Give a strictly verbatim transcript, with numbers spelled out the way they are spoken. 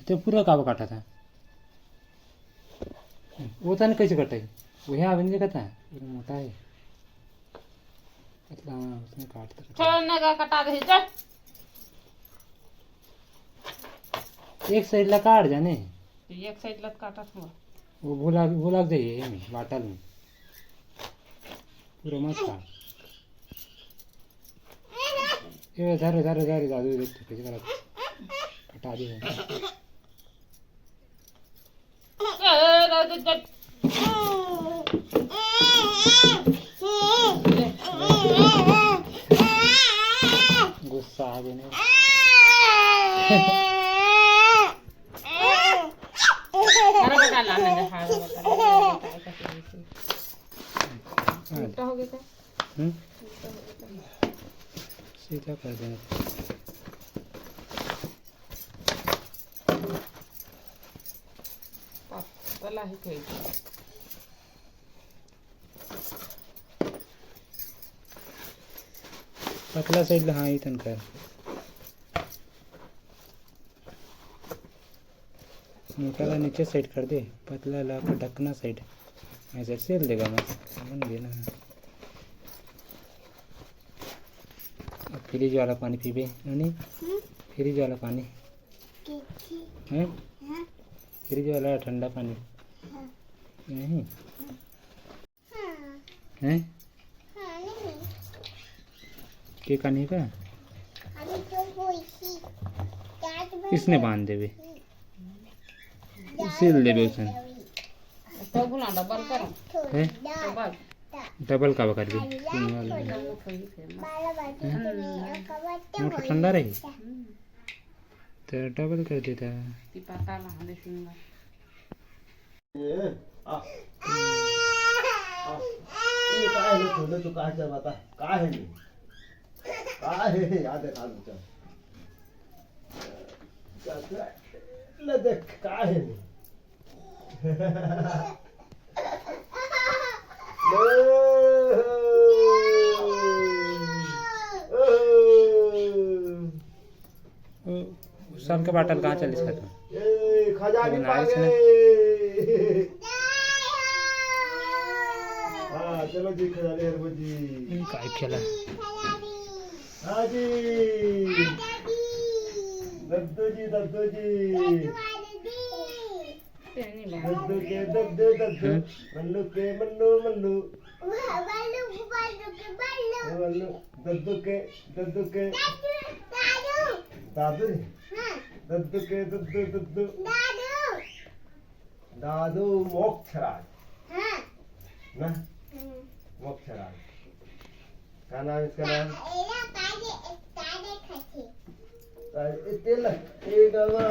ते पूरा काबर काटत हे? वो तने कैसे कटाही? वही आवेदन के कहता है, वो मोटा है। पतला, हाँ, उसने काट तो कटा। छोड़ ना, गा कटा दे, चल। एक side ला काट जाने। एक side ला काटत हुआ। वो भुला, भुला जाइए, ये में, बाटल में। पूरा मत काट। ए, धर, धर, धर, दादू, देख तो कैसे करत। हटा दे। गुस्सा आ गया नहीं। अरे बेटा, ला ना, जा, हाँ, बेटा, बेटा, बेटा, बेटा। उल्टा हो गया था। हम्म? उल्टा हो गया था। सीधा कर देना। पतला ही कोई। पतला side ला, हाँ, इतन कर। मोटा ला नीचे side कर दे, पतला ला ढकना side। ऐसे सिल देगा, मैं बन गया ना। अब fridge वाला पानी पीबे, नोनी? हम्म? Fridge वाला पानी। किसी? हैं? हाँ। Fridge वाला ठंडा पानी। हाँ। नहीं। हाँ। हैं? हाँ, नहीं। के का नहीं का? अभी तो कोई सी चाट बन इसने गई। बांध देबे। हम्म। सील देबे उसन। तो बोला डबल करो। हैं? डबल। डबल का बकर दी? डबल करो। बाला बाटी के लिए हम्म। अकबर तो मोटर होई। ठंडा रही? हम्म। तो डबल कर देता। ती पता ला, हमें सिंगर। ये, आ। आ। ये का है, तूने तो कहा चल बता, का है ये? का है, याद है, खा लो, चल। चल, चल, ले देख, का है ये? ले। ओ, सन के बाटल कहाँ चलिस का तू? ए, खजानी वो नारिस पा ने। गए। हाँ, चलो जी, खजानी हरबो जी। ये काय खेला? हाँ जी। दद्दू जी, दद्दू जी। दद्दू के दद्दू, दद्दू। हम्म। मन्नू के मन्नू, मन्नू। बल्लू, बल्लू के बल्लू। बल्लू, दद्दू के, दद्दू के। दादू, दादू। दादू रे? हाँ। दद्दू के, दद्दू, दद्दू। दादू। दादू मोक्षराज। हाँ। ना? हम्म। मोक्षराज। का नाम इसका नाम? एला काले, काले खाथे। अरे, तेल, तेल का